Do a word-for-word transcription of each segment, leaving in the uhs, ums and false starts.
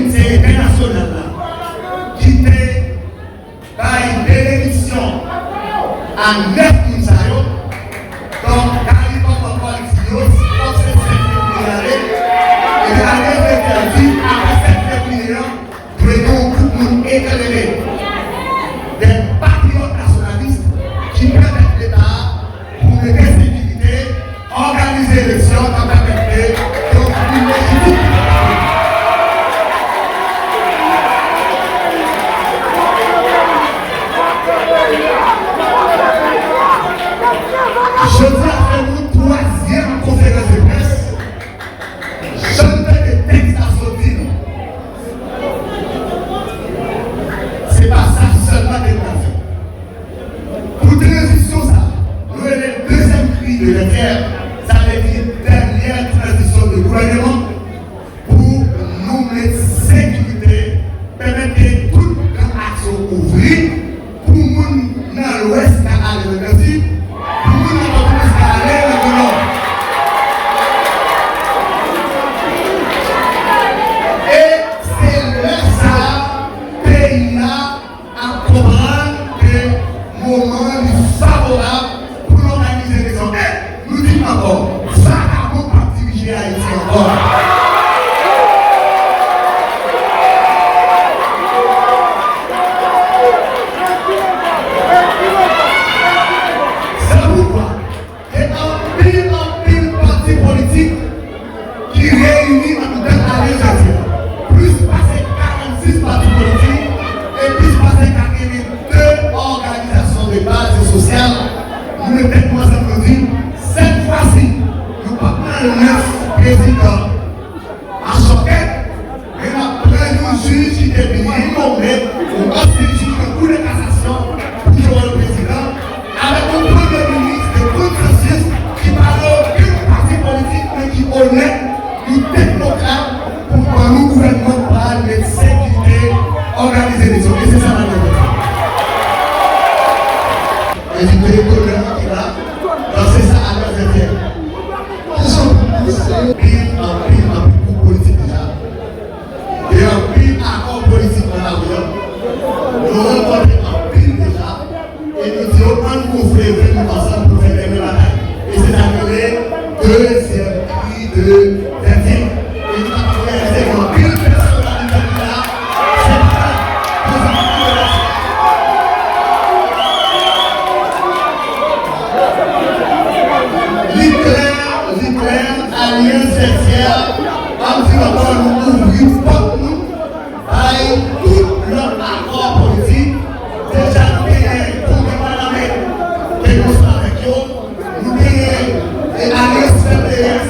Komite Entènasyonal la ki te bay benediksyon a nèf moun sa yo. Donk, Gary Papa Paul di yo, si w se sèt fevriye ale, epi ale entèdi apre sèt fevriye an, dwe gen yon gwoup moun eklere, de patriyòt nasyonalis ki pèmèt Leta a pou mete sekirite, òganize eleksyon k ap pèmèt ke yon moun lejitim ki te pale. Jodi a fè nou twazyèm konferans de près. Jan n tande tèks la sot di nou, se pa sa sèlman te pral fè. Pou tranzisyon sa a, nou rele l dezyèm kri de Vètyè, sa vle di dènyè tranzisyon de gouvèneman, pou nou met sekirite, pèmèt ke tout gran aks yo ouvri, pou moun nan Lwès ka ale nan Gran Sid, pou moun nan Pòtoprens ka ale nan Gran Nò. E se lè sa a, peyi a ap konprann ke moman an li favorab pou n òganize eleksyon. E nou di l ankò, vakabon p ap dirije Ayiti ankò. Se poukwa gen anpil, anpil pati politik ki reyini anndan Alyans Vètyè. Plis pase karannsis pati politik e plis pase katrevenn de òganizasyon de baz e sosyal. Nou met tèt nou ansanm, nou di, sèt fwa si, nou p ap nan lès prezidan Achòkè, men n ap pran yon jij ki te byen nonmen, yon ansyen jij nan Kou de Kasasyon, pou Joel prezidan, avèk yon premye minis de konsansis ki pa nan okenn pati politik, men ki onèt, yon teknokrat, pou ban nou gouvènman k pral met sekirite, òganize eleksyon. E se sa n ap fè. E di direktè ki la, dan se sa Alyans Vètyè. Anpil, anpil, anpil gwoup politik deja. Gen anpil akò politik nan lari a. Nou rankontre anpil deja. E nou di yo, ann gonfle venn nou ansanm pou fè dènye batay. E se sa k rele dezyèm kri de Vètyè. E nou kapab reyalize gen anpil pèsonalite ki la. Se pa Li klè, li klè, Alyans Vètyè, m ap di ankò, nou ouvri pòt nou bay tout lòt akò politik. Deja nou genyen kongrè palmantè ke nou ansanm avèk yo. Nou genyen, e, Alyans P P S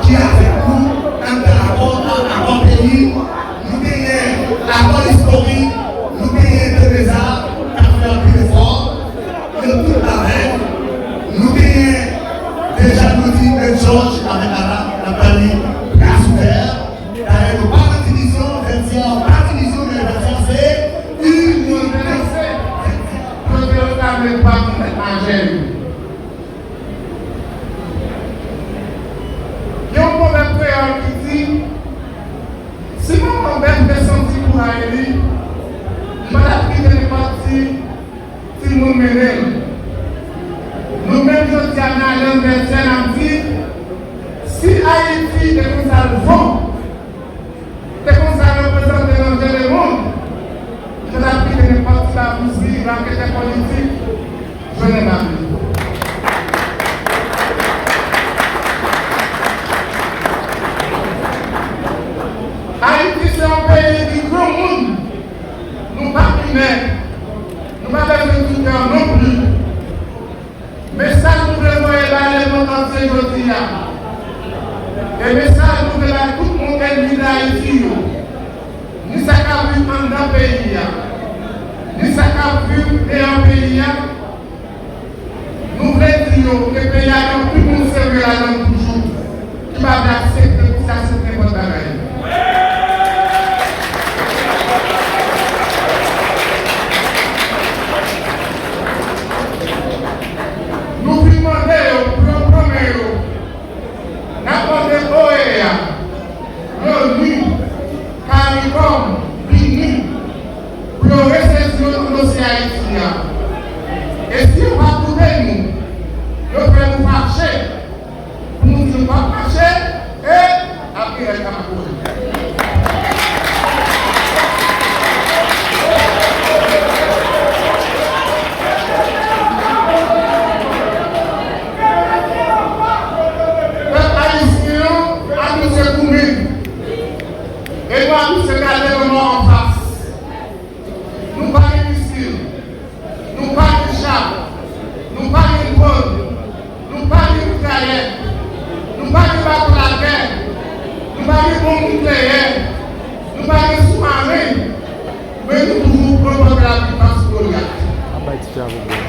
ki avèk nou anndan akò, akò peyi. Nou genyen akò istorik, nou genyen Teresa k ap fè anpil efò. Yo tout avèk. Nou genyen deja, nou di Mèt Jòj avèk Ana, n ap ba li plas ouvè. Dayè, nou pa nan divizyon, Vètyè an pa divizyon, men Vètyè se inite. Kote yo ta vle pa pou mèt majè yo. Gen yon pwovèb kreyòl ki di, si manman bèf te santi kouraj li, li pa t ap kite nenpòt ti timoun mennen l. Nou menm jodi a nan Alyans Vètyè n ap di, si Ayiti te konn sa l vo, te konn sa l reprezante nan je lemonn, li pa t ap kite nenpòt ti babouzi raketè politik jwenn envadi. Ayiti se yon peyi ki granmoun. Nou pa minè. Nou pa bezwen tutè non plis. Mesaj nou vle voye bay lemonn antye jodi a, e mesaj nou vle bay tout moun ènmi Dayiti yo, ni sa k ap viv anndan peyi a, ni sa k ap viv deyò peyi a, nou vle di yo ke peyi a gen anpil moun serye ladan l toujou, ki pa vle aksepte pou sa se nenpòt bagay. Nou fin mande yo pou yo pran men yo. N ap mande O E A, Loni, Karikò, Bon, nou kleyè, nou pa gen soumaren, men nou toujou pran pòt lapli pa sou Golyat. Ap bay ti travay byen.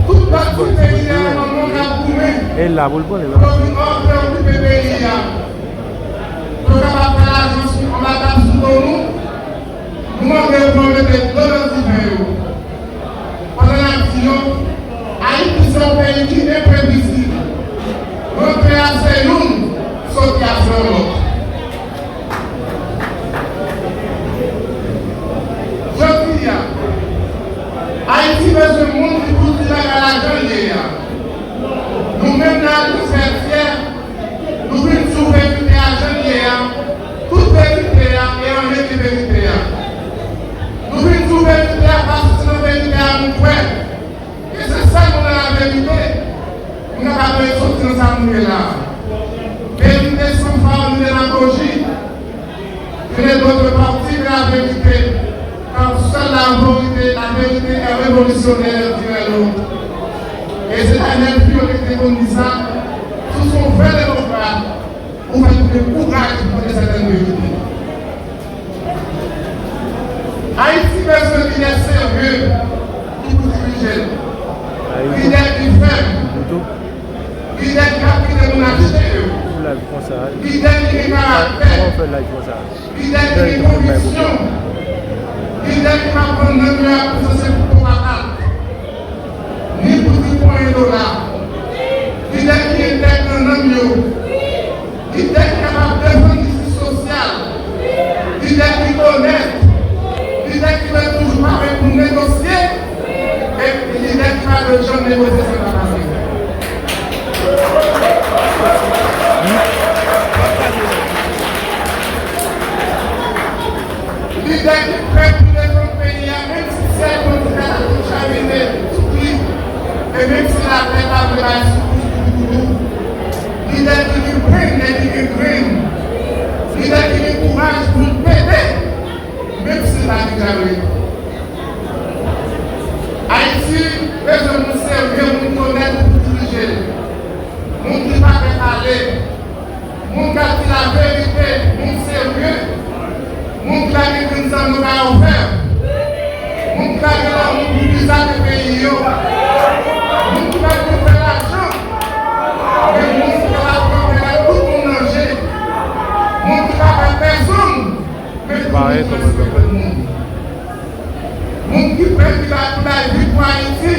Tout pati peyi a, manman k ap goumen. E la pou l pale la. Pou vin antre okipe peyi a. Pou kapab fè lajan sou anba tab sou do nou. Nou mande yo pou yo mete dlo nan diven yo. Pandan n ap di yo, Ayiti se yon peyi ki enprevizib. Rantre a se youn, soti a se yon lòt. Jodi a, Ayiti bezwen moun ki pou di bagay la jan l ye a. Nou menm nan Alyans Vètyè, nou vin di w verite a jan l ye a, tout verite a e anyen ki verite a. Nou vin di w verite a paske se nan verite a nou kwè. E se sèl nou nan laverite, nou kapab soti nan sa nou ye la. Verite san fawon ni demagoji. Je n'ai d'autre parti que la vérité, car seule la vérité, la vérité est révolutionnaire, dirait l'autre. E se Daniel Fillon ki te konn di sa, si w se yon vrè demokrat, ou fèt pou gen kouraj pou konnen sètèn verite. Ayiti bezwen lidè serye ki pou dirije l. Lidè ki fèm. Lidè ki p ap kite moun achte yo. Lidè ki gen karaktè. Lidè ki gen konviksyon. Lidè ki p ap vann nanm yo a pou sanse pou po patat. Ni pou ti ponyen dola. Lidè ki entèg nan nanm yo. Lidè ki kapab defann jistis sosyal. Lidè ki onèt. Lidè ki ret toujou pare pou negosye. E lidè ki pa dwe janm negosye san pa pase. Lidè ki prè pou defann peyi a, menm si syèl kandida ta tou chavire sou li, e menm si latè ta vle bay soukous pou doudou. Lidè ki gen grenn, lidè ki gen grenn. Lidè ki gen kouraj pou l pete, menm si l pa gen djab. Ayiti bezwen moun serye, moun ki onèt pou dirije l. Moun ki pa pè pale. Moun k ap di laverite, moun serye, moun ki pa gen grenn zam nan kay ofè, moun ki pa gen lanmou pou plis ake peyi yo, moun ki pa gen fè lajan, men moun ki kapab pran pè tout moun nan je, moun ki pa pè pèsonn, men ki respekte moun. Moun ki prè ki bay, ki bay vi pou Ayiti.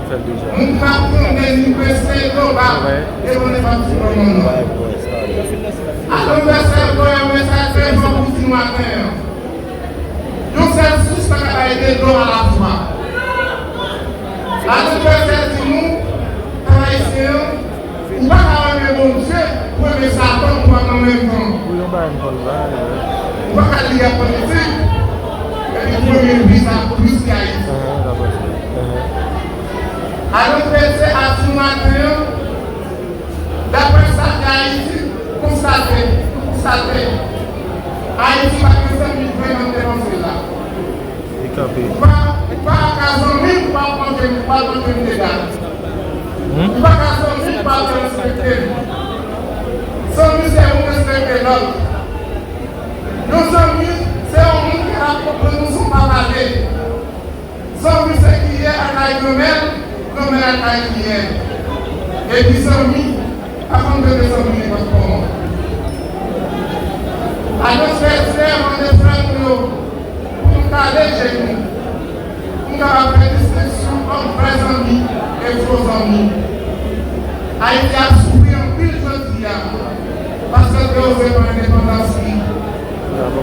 Moun k ap konnen ni prese global e konnen pa ti kòmandan. Alò, fè sèl voye yon mesaj trè fò pou di nou maten an. Yon sèl sous pa ka bay de dlo alafwa. Alò, fè sèl di nou, pèp ayisyen an, ou pa ka renmen Bondye, ou renmen Satan, ou pa nan menm tan. Ou pa ka li a politik, epi ou renmen viza plis ke Ayiti. Alò, fè se a di nou maten an, daprè sa ke Ayiti konstate, nou konstate, Ayiti pa gen zanmi vrè nan depanse la. Li kanpe. Ou pa, ou pa ka zanmi m, ou pa manke m, ou pa manke m dega. Hmm? Ou pa ka zanmi m, ou pa respekte m. Zanmi se yon respekte lòt. Yon zanmi se yon moun ki ap konprann ou san pa pale. Zanmi se kiyè lakay granmè l, granmè lakay kiyè. Epi zanmi, pa konn trete zanmi nenpòt kòman. Alò, frè, frè, mande frè nou yo, pou nou kale je nou, pou nou kapab fè distenksyon ant vrè zanmi e fo zanmi. Ayiti ap soufri anpil jodi a, paske l te oze pran endepandans li.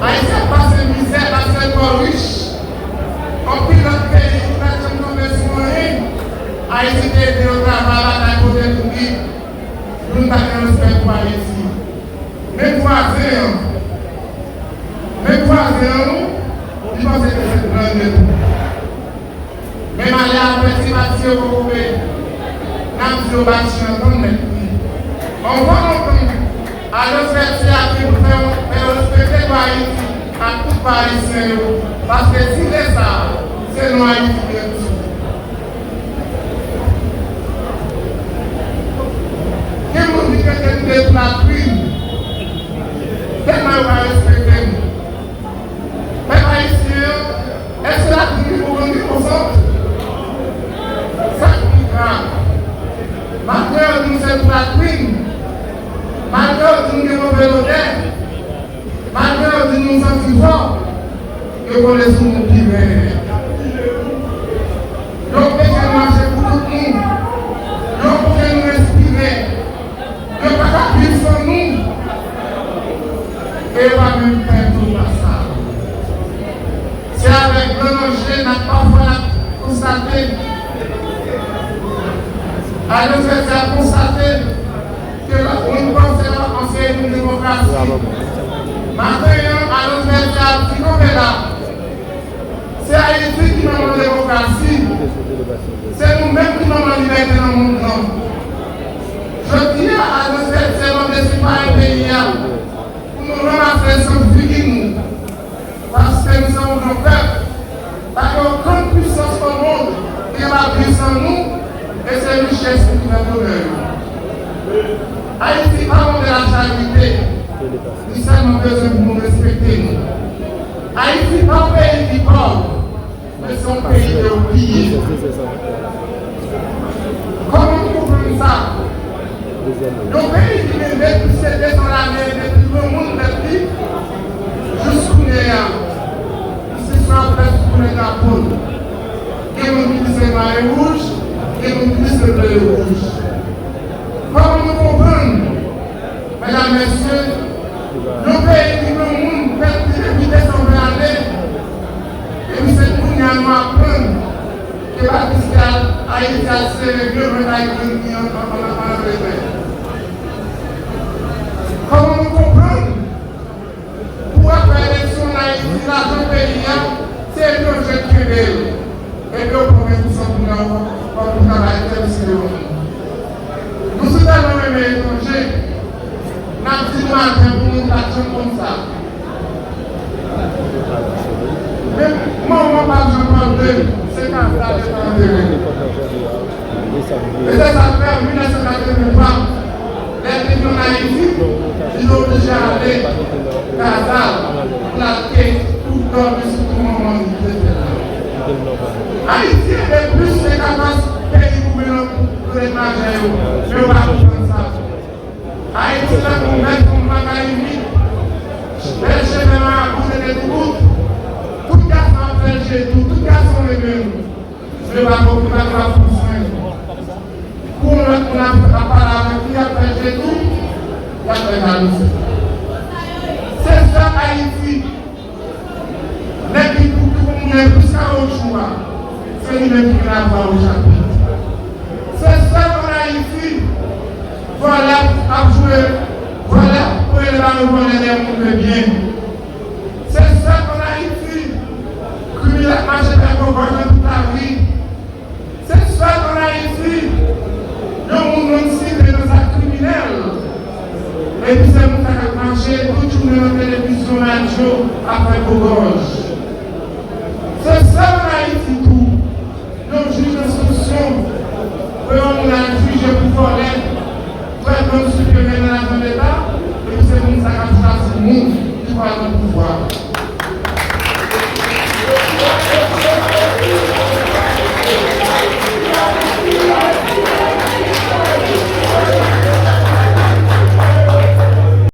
Ayiti ap pase mizè, paske l twò rich. Anpil lòt peyi ki pa t janm kanpe sou anyen, Ayiti te ede yo travay, batay, pote pou li. Youn pa gen respè pou Ayiti. Men vwazen an. Men vwazen an, wi. Li panse ke se gran li ye tou. Men malè a fè ti pati yo poko peye. N ap di yo bati antann nèt li. Anvan lontan, Alyans Vètyè ap gen pou fè, fè yo respekte dwa Ayiti ak tout dwa ayisyen yo, paske si se sa, se non Ayiti ki ret sou. Latrin. Tèlman yo pa respekte m. Pèp ayisyen an, èske latrin gen pou konn gen konsant? Sa k pi grav, malgre yo di nou se pou latrin, malgre yo di nou gen move lodè, malgre yo di nou santi fò, yo kole sou nou pi rèd. Yo oblije nou mache pou tout nou. Yo oblije nou respire. Yo pa ka viv san nou. E yo pa menm pè tou pa sa. Se avèk gran danje n ap pafwa n ap konstate, Alyans Vèt Sè ap konstate ke lòt moun panse lòt panse yon demokrasi. Maten an, Alyans Vèt Sè ap di kanpe la. Se Ayiti ki manman demokrasi. Se nou menm ki manman libète nan mond lan. Jodi a, Alyans Vèt Sè mande sitwayen peyi a pou nou ranmase esans figi nou. Paske nou se yon gran pèp. Pa gen okenn pwisans nan mond ki kapab viv san nou, e se richès nou ki fè bonè nou. Ayiti pa mande lacharite. Li sèlman bezwen pou nou respekte nou. Ayiti pa yon peyi ki pòv, men se yon peyi ke yo piye. Kòman nou konprann sa? Yon peyi ki gen de, plis ke de san lane depi granmoun tèt li, jis kounye a, li sispann ap fè sou koulè drapo l. Gen moun ki di se nwa e wouj, gen moun ki di se ble e wouj. Kòman nou konprann? Medam, mesye, yon peyi ki gen moun pèp li depi de san ven ane, epi se kounye a nou aprann ke Batistè al Ayiti al sere de men Ayiti an, an, an, an Angletè. Kòman nou konprann pou apre eleksyon an Ayiti, lajan peyi a, se etranje k kenbe l? Epi yo pran ven pou san pou nan ou, pou travay tèl si yo. Nou si tèlman renmen etranje, n ap di nou ajan pou moun pa t janm konn sa. Men manman pa t janm pale de l, se Kazal yo t antere. E se sa k fè an mil nèf san katrevenntwa, lè l te vin ann Ayiti, li te oblije ale Kazal pou l al kite tout dòmi sou tou manman li ki te fèt la. Ayiti ede plis ke katòz peyi goumen nan pou etranje yo, men yo pa konprann sa. Ayiti tankou mèt yon makayimik, bèl chemen marabou te gen doubout. Tout gason ap fè l je tou, tout gason renmen l. Men pa konprann, pa konprann. Pou yon lòt moun ap, ap pale avèk li, y ap fè l je tou, y ap fè jalouzi. Se sèl Ayiti, nèg ki pou, ki pou moulen plis kawotchou a, se li menm ki gen lavwa o chapit. Se sèl ann Ayiti, vòlè ap jwe, vòlè ap rele mari vòlè dèyè moun de byen. Se sèl ann Ayiti, kriminèl ap mache fè gwo gòj nan tout lari. Se sèl ann Ayiti, yon moun rann site nan zak kriminèl. Epi se moun sa k ap mache tout jounen nan televizyon, radyo, ap fè gwo gòj. Se sèl ann Ayiti tou, yon jij enstriksyon, pou yon moun al jije pou vòlè, pou èt nonm siperyè nan lajan leta, epi se moun sa k ap chwazi moun ki pral nan pouvwa.